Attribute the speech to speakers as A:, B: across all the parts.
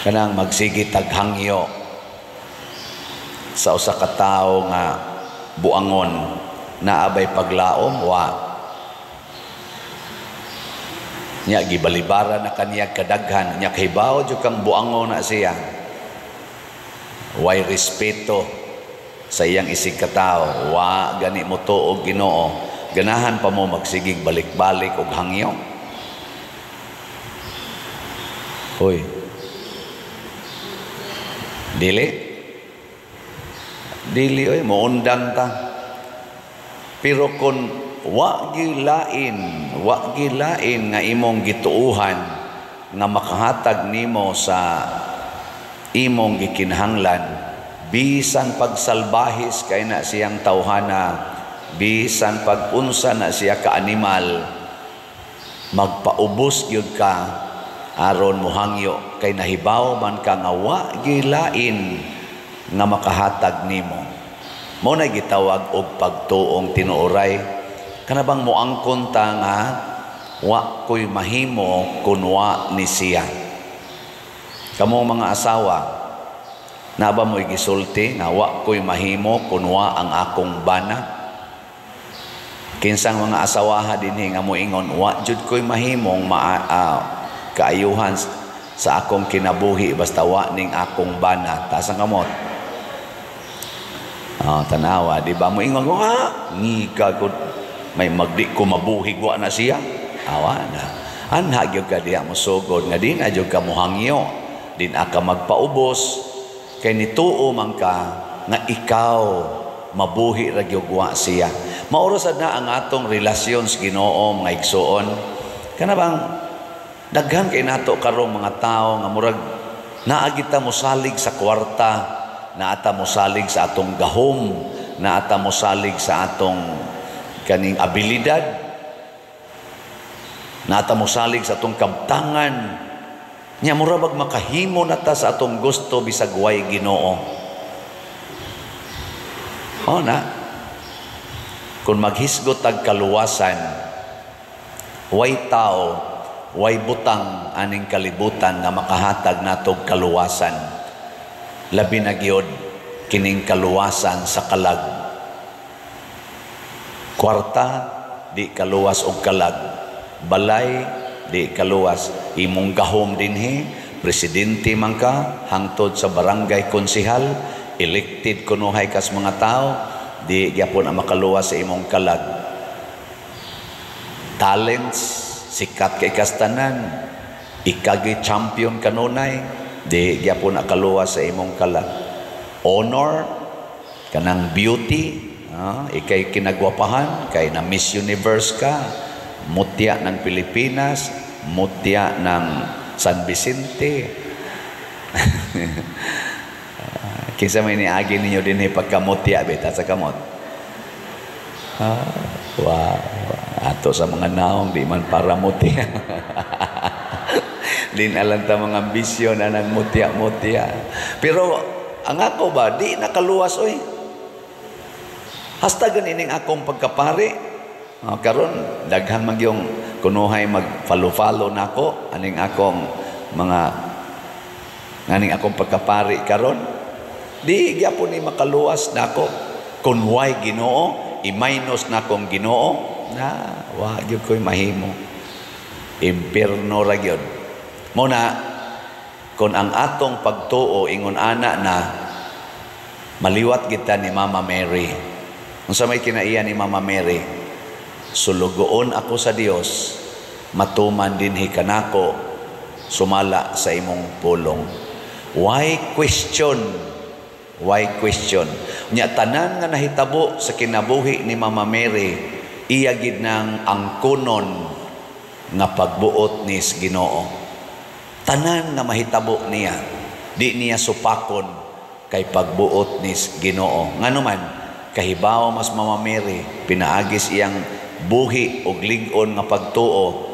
A: Kanang magsige tag hangyo sa usa ka tawo nga buangon, naa bay paglaom? Wa. Nya gibalibara na kaniya kadaghan, nya kahibaw jud kang buangon na siya. Way respeto sa iyang isig katawo, wa gani mo tuo Ginoo, ganahan pa mo magsigig balik-balik og hangyo? Hoy. Dili. Dili oy, moundang ta. Pero kung wa gilain nga imong gituuhan nga makahatag nimo sa imong gikinahanglan, bisan pagsalbahis kay na siyang tawhana, bisan pag-unsa na siya ka animal, magpaubos gyud ka aron mohangyo kay nahibaw man ka nga wa gilain nga makahatag nimo. Mao na gitawag og pagtuong tinuoray. Kana bang moangkon ta nga wa ko'y mahimo kun wa ni siya. Kamo mga asawa, naa ba mo gisulti nga wa ko'y mahimo kun wa ang akong bana? Kinsang mga asawaha dinhi nga moingon, "Wa jud ko'y mahimong kaayuhan sa akong kinabuhi basta wa ning akong bana"? Taas ang kamot. Oh, tanawa, di ba? Moingon ko, "Ha, ngika ko, may magdi ko mabuhig wa na siya." Awa na. Anha gyud ka diha mosugod nga di na gyud ka mohangyo, di na ka magpaubos kay nituo man ka nga ikaw mabuhi ra gyud wa siya. Mao ra sad na ang atong relasyon sa Ginoo, mga igsuon. Kana bang daghan kay nato karong mga tao nga murag naa kita mosalig sa kwarta, naa ta mosalig sa atong gahom, naa ta mosalig sa atong kaning abilidad, naa ta mosalig sa atong kabtangan. Nya mura bag makahimo na ta sa atong gusto bisag way Ginoo. O na. Kung maghisgot tag kaluwasan, way tao, way butang aning kalibutan nga makahatag natog kaluwasan. Labi na gyud kining kaluwasan sa kalag. Kwarta di kaluwas og kalag. Balay di kaluwas. Imong gahom dinhi, presidente man ka, hangtod sa barangay konsehal, elected kunuhay kas mga tao, di gyapon ang makaluwas sa imong kalag. Talents, sikat kay kastanan, ikagi champion kanunay, di gyapon ang kaluwas sa imong kalag. Honor, kanang beauty, ikay kinagwapahan, kay na Miss Universe ka, mutya ng Pilipinas, mutya ng San Vicente. Kinsa may niagi ninyo dinhi pagkamutya bita sa kamot? Ah, wow. Ato sa mga naong di man para mutya. Di na lang ta mga ambisyon na nang mutya-mutya. Pero ang ako ba, di nakaluwas oy. Hasta ganining akong pagkapari. Oh, karon daghan man yung kunuhay mag-follow-follow nako aning akong mga nganing akong pagkapari karon, di gyapon ni makaluwas nako kun way Ginoo. I-minus nakong Ginoo na, wa gyud ko'y mahimo, impierno ra gyud mo na. Kung ang atong pagtuo ingon ana na, maliwat kita ni Mama Mary. Unsa may kinaiya ni Mama Mary? "Sulugoon ako sa Dios, matuman dinhi kanako sumala sa imong pulong." Why question? Why question? Nya tanan nga nahitabo sa kinabuhi ni Mama Mary, iya gid nang angkonon nga pagbuot ni Ginoo. Tanan nga mahitabo niya, di niya supakon kay pagbuot ni Ginoo. Ngano man, kahibaw mas Mama Mary, pinaagis iyang buhi og lig-on nga pagtuo,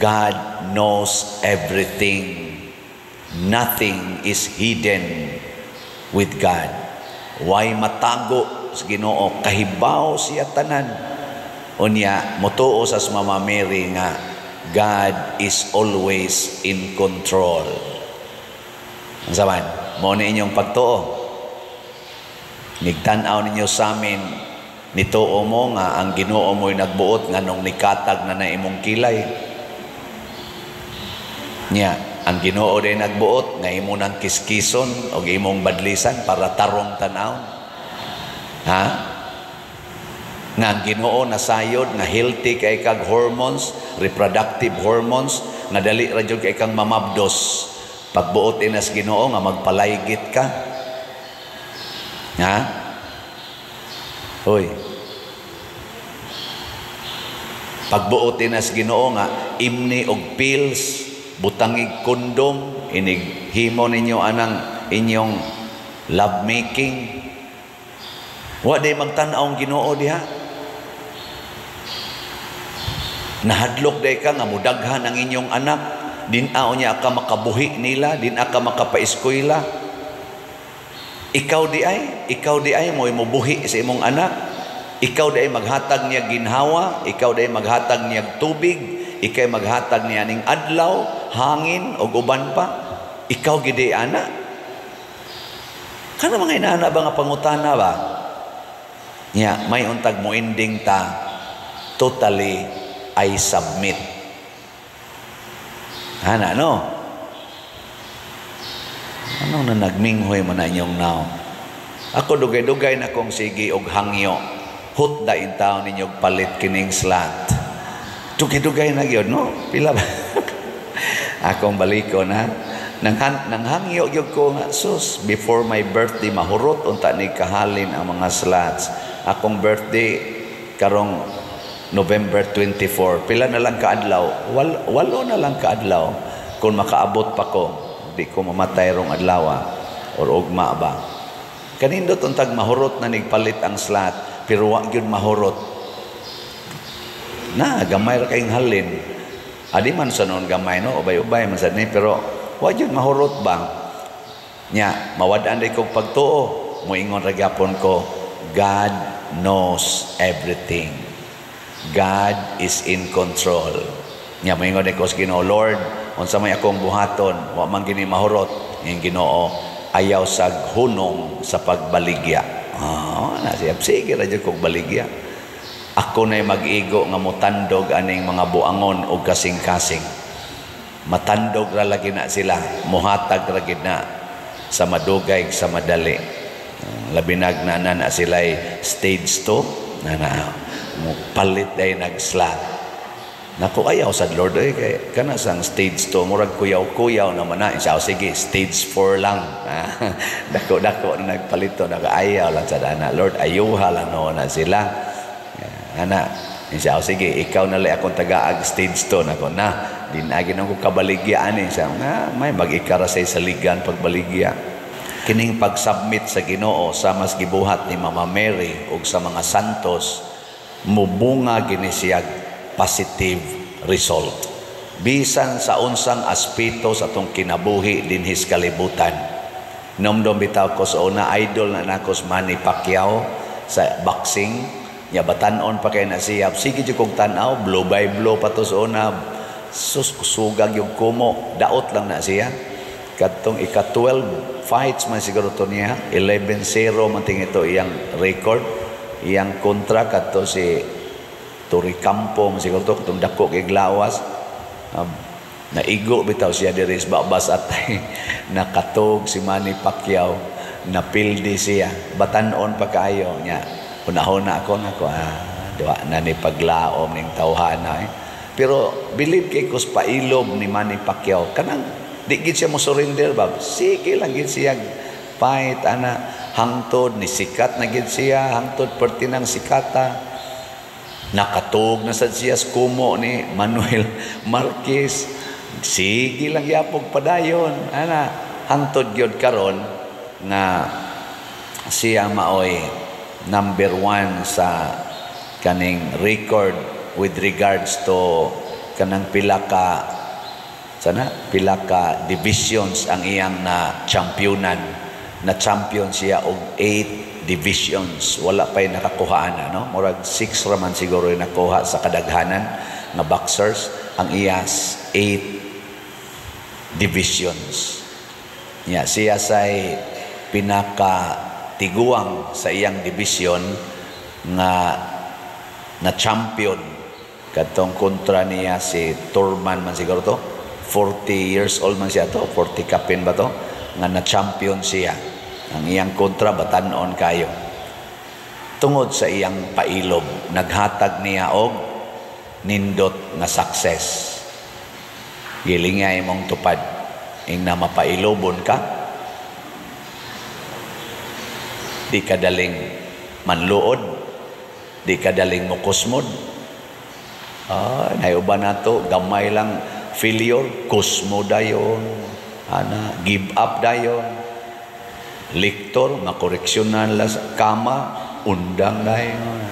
A: God knows everything. Nothing is hidden with God. Way matago sa Ginoo, kahibaw siya tanan. Unya motuo sa Mama Mary nga God is always in control. Unsa man? Mao ni inyong pagtuo. Nigtan-aw ninyo sa amin, nituo mo nga ang Ginoo mo'y nagbuot nganong nikatag na na imong kilay. Nya, ang Ginoo day nagbuot nga imo nang kiskison og imong badlisan para tarong tan-awon. Ha? Nga ang Ginoo nasayod nga healthy kay kag hormones, reproductive hormones, nga dali ra jud kay kang mamabdos. Pagbuot inas Ginoo nga magpalaygit ka. Ha? Hoy. Pagbuot inas Ginoo nga imni og pills, butangig kondom, inig himo ninyo anang inyong love making. Wa day magtan-aw ang Ginoo diha. Nahadlok day ka nga mudaghan ang inyong anak, din-aw niya ka makabuhi nila, din-a ka makapaeskwela. Ikaw di ay mo mubuhi sa imong anak. Ikaw di ay maghatag niya ginhawa, ikaw di ay maghatag niya tubig, ikaw maghatag niya ning adlaw, hangin ug uban pa. Ikaw gid ana. Kana mga inana ba nga pangutana ba? Nya may untag mo ending ta, totally I submit. Ana no? Anong na nagminghoy man na inyong now? Ako dugay-dugay na kong sige og hangyo. Hutda in taon ninyo palit kining slat. Dugay-dugay na gyud no? Pila ba? Akong balikon ha. Nanghangyo gyud ko nga sus, before my birthday mahurot unta ni kahalin ang mga slats. Akong birthday karong November 24. Pila na lang kaadlaw? 8 na lang kaadlaw. Kung makaabot pa ko, di ko mamatay rong adlaw or ugma ba. Kanindot untag mahurot na nigpalit ang slat, pero wa gyud mahurot. Na gamay ra kayong halin. Adi man sa noon gamay no, ubay-ubay man sad ni, pero wa gyud mahurot ba. Nya mawad-an day kog pagtuo, moingon ra gyapon ko, God knows everything. God is in control. Nya moingon ko sa Ginoo, Lord, unsa may akong buhaton, wa man gini mahurot. Ing Ginoo, ayaw sag hunong sa pagbaligya. Ah, na siya sige ra jud kog baligya. Ako na'y mag-igo nga motandog aning mga buangon og kasing-kasing. Matandog ra lagi na sila, muhatag ra gid na sa madugay sa madali. Labinag na na, na sila'y stage 2 na na mupalit day nag-slat. Naku, ayaw sa Lord eh, kay kana sang stage 2 murag kuyaw-kuyaw naman na. Siya, sige, stage 4 lang. Dako-dako na nagpalito, naka ayaw lang sa dana. Lord, ayuha lang no na sila. Ana, siya, sige, ikaw na lang akong tagaag stage 2. Nako na, dinagi nang ko kabaligya ani. Siya, nga, may mag-ikara say sa ligan pagbaligya. Kining pag-submit sa Ginoo sa mas gibuhat ni Mama Mary ug sa mga santos, mubunga gini siya positive result. Bisan sa unsang aspeto sa atong kinabuhi dinhis kalibutan. Nomdom bitaw ko sa una, idol na nako si Manny Pacquiao sa boxing. Nya batan-on pa kay na siya. Sige jud kog tan-aw, blow by blow pa to sa una. Sus, kusugag yung kumo. Daot lang na siya. Katong ika-12 fights man siguro to niya. 11-0 man ting ito iyang record. Iyang kontra kadto si Torrecampo man siguro to, katong dako kay glawas. Naigo bitaw siya diri sa babas atay. Nakatog si Manny Pacquiao, napildi siya. Batan-on pa kaayo niya. Hunahuna ako nako, duwa na ni paglaom ning tawhana eh. Pero believe kay kus pailob ni Manny Pacquiao, kanang di gid siya mo surrender ba. Sige lang gid siya fight ana hangtod ni sikat na gid siya, hangtod perti ng sikata. Nakatug na sad siya sa kumo ni Manuel Marquez. Sige lang yapog padayon ana hangtod gyud karon nga siya maoy number 1 sa kaning record with regards to kanang pila ka sana pila ka divisions ang iyang na championan. Na champion siya og 8 divisions. Wala pa'y nakakuhaan na, no? Murag 6 raman siguro yung nakuha sa kadaghanan nga boxers. Ang iyas 8 divisions. Nya siya say pinaka tiguang sa iyang division nga na champion katong kontra niya si Thurman man siguro to, 40 years old man siya to, 40 kapin ba to, nga na champion siya. Ang iyang kontra batan-on kayo tungod sa iyang pailob, naghatag niya og nindot nga success. Gilinga imong tupad ing na mapailobon ka, di ka daling manluod, di ka daling mukusmod. Ay, nayuban na to, gamay lang failure, kusmo dayon, ana, give up dayon. Lektor, makoreksyonan lang sa kama, undang dayon.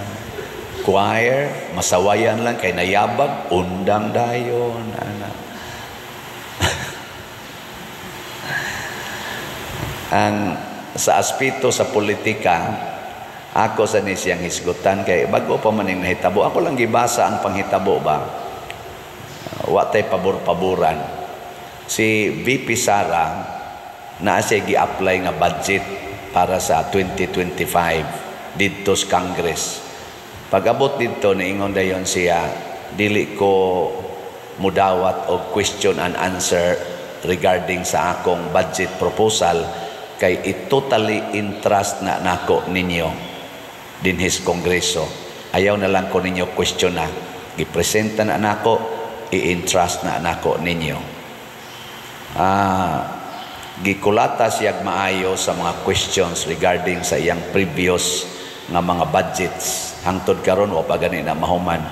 A: Choir, masawayan lang kay nayabag, undang dayon. Ana. Ang sa aspeto sa politika, ako sa ni siyang hisgutan kay bago pa man ning nahitabo. Ako lang gibasa ang panghitabo ba. Wa tay pabor-paboran. Si VP Sara naa siya gi-apply nga budget para sa 2025 didto sa Congress. Pag-abot didto, niingon dayon siya, "Dili ko mudawat og question and answer regarding sa akong budget proposal kay it totally entrust na nako ninyo dinhis Kongreso. Ayaw na lang ko ninyo question na. Gipresenta na nako, i-entrust na nako ninyo." Gikulata siya maayo sa mga questions regarding sa iyang previous nga mga budgets. Hangtod karon wa pa gani na mahuman.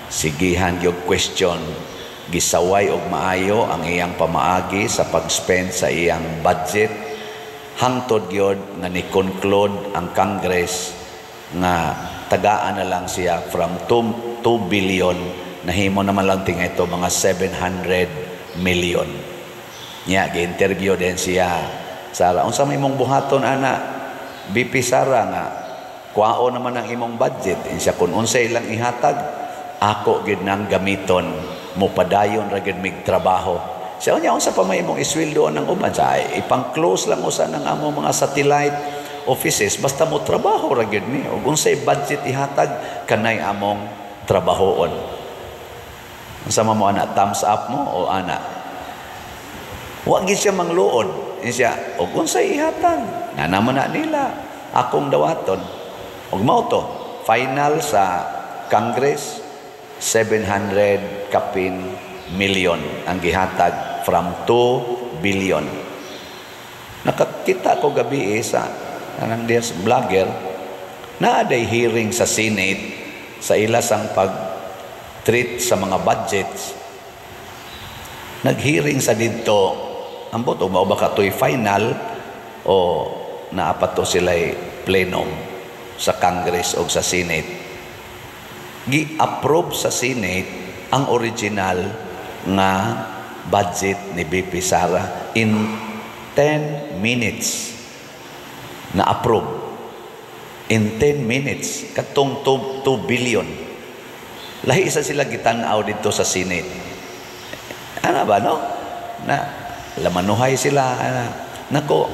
A: Sigihan gyud question, gisaway og maayo ang iyang pamaagi sa pag-spend sa iyang budget. Hangtod gyud nga ni-conclude ang Congress nga tagaan na lang siya from 2 billion, nahimo naman lang tinga ito mga 700 million. Nya gi-interview din siya Sara, unsa may imong buhaton ana VP Sara nga kuao naman ang imong budget? Siya, "Kung unsay ilang ihatag, ako gid nang gamiton, mopadayon ra gid mig trabaho." Siya, "Unya unsa pa may imong isweldo ang uban?" Sa ipang-close lang usa ng among mga satellite offices, basta mo trabaho ra gid mi. Ug unsay budget ihatag, kanay among trabahoon. Unsa man mo ana, thumbs up mo o ana? Wa gid siya mangluod. Siya, "Og unsay ihatag, nga naman na nila akong dawaton." Ug mao to, final sa Congress, 700 kapin million ang gihatag from 2 billion. Nakakita ko gabi sa anang dias vlogger na aday hearing sa Senate sa ilasang pag-treat sa mga budgets. Nag-hearing sa didto, ambot o mao ba katoy final o naa pa to sila'y plenum sa Congress o sa Senate. Gi-approve sa Senate ang original nga budget ni VP Sara in 10 minutes na approve. In 10 minutes, katong 2 billion. Lahi isa sila gitan-aw dito sa Senate. Ana ba, no? Na, lamanuhay sila. Ana. Nako,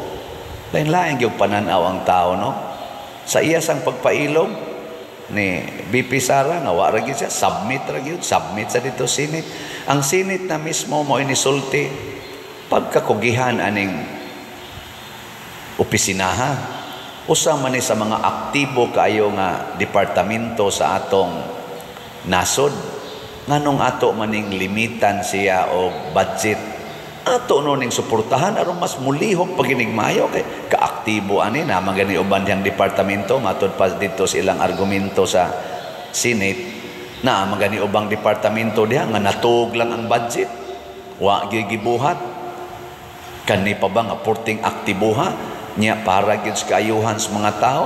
A: lain-lain gyud pananaw ang tao, no? Sa iyasang pagpailog ni VP Sara, nga wa ra gyud siya, submit ra gyud, submit sa dito Senate. Ang Senate na mismo mo inisulti, pagkakugihan aning opisinaha. Usa man ni sa mga aktibo kaayo nga departamento sa atong nasod. Nganong ato maning limitan siya og budget? Ato no ning suportahan aron mas mulihok paginig maayo kay kaaktibo ani na man gani uban diyang departamento, matud pa dito sa ilang argumento sa Senate na man gani ubang departamento diha nga natuog lang ang budget, wa gyud gibuhat. Kani pa ba nga porting aktiboha niya para gyud sa kaayuhan sa mga tao,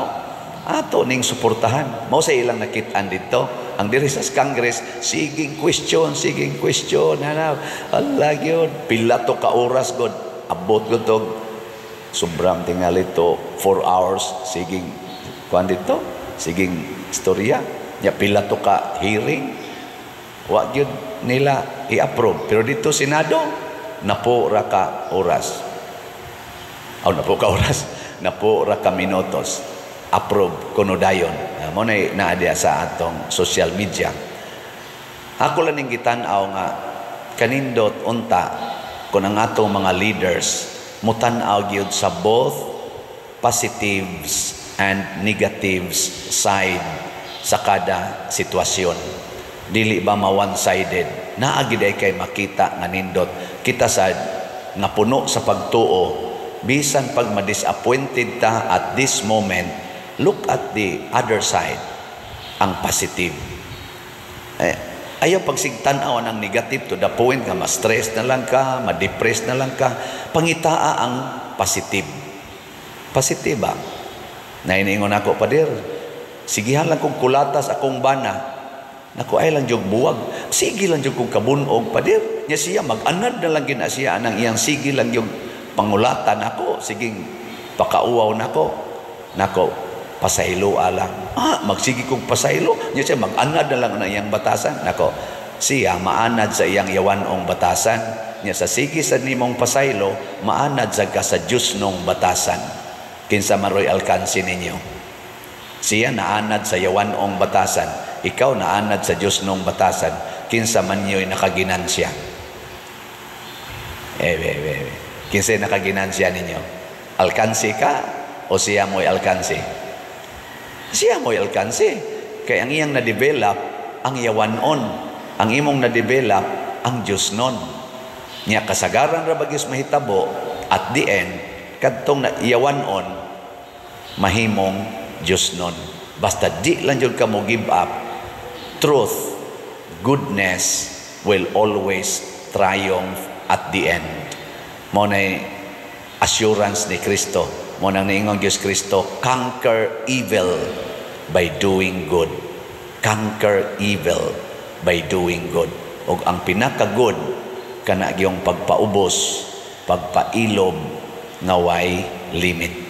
A: ato ning suportahan. Mao sa ilang nakit-an dito. Ang diri sa Congress, siging question, hanap. Allah gyud, pila to ka oras god, abot gud to. Sobrang tingali to 4 hours siging kuan dito, siging istorya. Nya pila to ka hearing. Wa gyud nila i-approve. Pero dito Senado, napo ra ka oras. Aw, napo ka oras, napo ra ka minutos. Approve kuno dayon. Mo na naa diya sa atong social media. Ako lang ning gitan-aw nga kanindot unta kung ang atong mga leaders mutan-aw gyud sa both positives and negatives side sa kada sitwasyon. Dili ba ma one-sided? Naa gyud kay makita nga nindot. Kita sad nga puno sa pagtuo, bisan pag ma-disappointed ta at this moment, look at the other side, ang positive. Eh, ayaw pagsigtan-aw ang negative to the point nga ma-stress na lang ka, ma-depress na lang ka. Pangitaa ang positive. Positive ba? Nainiingon ako, "Pader, sigihan lang kong kulatas akong bana." Naku, ay lang jud buwag. "Sige lang jud kong kabunog, pader." Nya siya, mag-anad na lang gina siya anang iyang sige lang yung pangulatan ako. Siging pakauwaw nako. Nako, pasaylo lang. "Ah, magsige kong pasaylo." Nya siya, mag-anad na lang ang iyang batasan. Nako, siya maanad sa iyang yawanong batasan. Nya sa sige sa nimong pasaylo, maanad sa ka sa Diyos nung batasan. Kinsa maroy alkansi ninyo? Siya naanad sa yawanong batasan. Ikaw naanad sa Diyos nung batasan. Kinsa man yo'y nakaginansya? Eh, eh, eh. Kinsa nakaginansya ninyo? Alkansi ka o siya mo'y alkansi? Siya mo'y alkansi. Kaya ang iyang na-develop, ang yawanon. Ang imong na-develop, ang Diyos nun. Nya kasagaran ra bagyos mahitabo, at the end, kadtong na yawanon, mahimong Diyos nun. Basta di lang jud ka mo give up, truth, goodness will always triumph at the end. Mo na assurance ni Kristo. Mo nang niingon Diyos Kristo, "Conquer evil by doing good." Conquer evil by doing good. Og ang pinaka-good kana gyung pagpaubos, pagpailob nga way limit.